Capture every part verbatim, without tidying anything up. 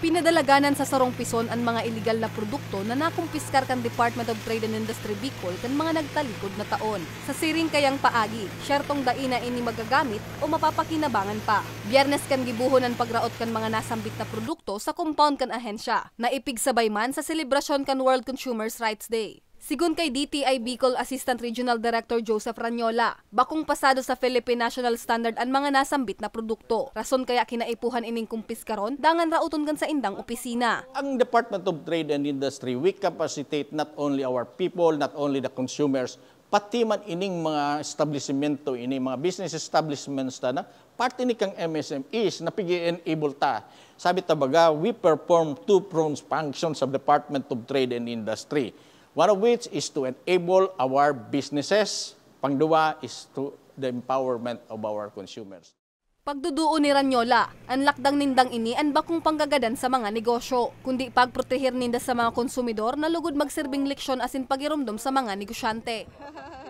Pinadalaganan sa sarong pison an mga iligal na produkto na nakumpiskar kan Department of Trade and Industry Bicol kan mga nagtalikod na taon. Sa siring kayang paagi, syertong dai na ini magagamit o mapapakinabangan pa. Biyernes kan gibohon an pagraot kan mga nasambit na produkto sa compound kan ahensya, na ipigsabay man sa selebrasyon kan World Consumers' Rights Day. Sigon kay D T I Bicol Assistant Regional Director Joseph Ranyola, bakong pasado sa Philippine National Standard an mga nasambit na produkto. Rason kaya kinaipuhan ining kumpiskaron, dangan raoton kan saindang opisina. Ang Department of Trade and Industry, we capacitate not only our people, not only the consumers, pati man ining mga establisimento, ining mga business establishments ta na, parte ni kang M S M Es na pigi-enable ta. Sabi ta baga, we perform two-pronged functions of Department of Trade and Industry, one of which is to enable our businesses, pangduwa is to the empowerment of our consumers. Pagduduon ni Ranyola, an lakdang nindang ini an bakong panggagadan sa mga negosyo, kundi pagproteher ninda sa mga konsumidor na lugod magserbing leksyon asin pagiromdom sa mga negosyante.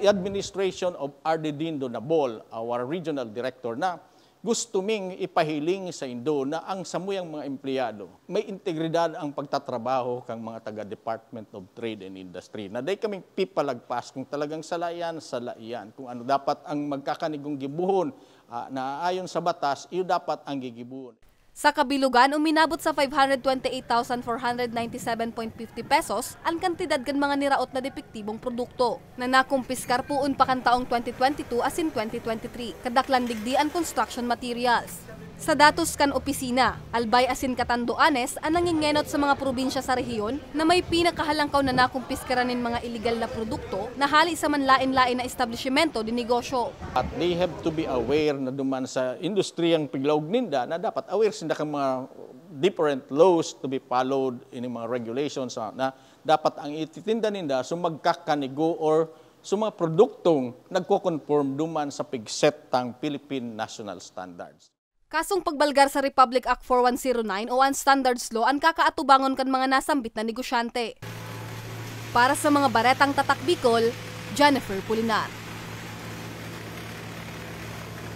Administration of R D Dindo Nabol, our regional director na, gusto ming ipahiling sa indo na ang samuyang mga empleyado, may integridad ang pagtatrabaho kang mga taga Department of Trade and Industry, na dai kaming pipalagpas kung talagang sala iyan, sala iyan. Kung ano dapat ang magkakanigong gibohon, ah, na ayon sa batas, iyo dapat ang gigibohon. Sa kabilugan, uminabot sa five hundred twenty-eight thousand four hundred ninety-seven point fifty pesos an kantidad kan mga niraot na depektibong produkto na nakumpiskar poon pa kan taong twenty twenty-two asin twenty twenty-three. Kadaklan digdi an construction materials. Sa datos kan opisina, Albay asin Catanduanes an nangingenot sa mga probinsya sa rehiyon na may pinakahalangkaw na nakumpiskaran nin mga iligal na produkto na hali sa manlaen-laen na establisimento de negosyo. At they have to be aware na duman sa industriyang piglaog ninda na dapat aware sinda kan mga different laws to be followed, ining mga regulations, ah, na dapat ang ititinda ninda so magkakanigo or so mga produktong nagko-conform duman sa pigset tang Philippine National Standards. Kasong pagbalgar sa Republic Act four one zero nine o an Standards Law an kakaatubangon kan mga nasambit na negosyante. Para sa mga baretang Tatak Bicol, Jennifer Pulinar.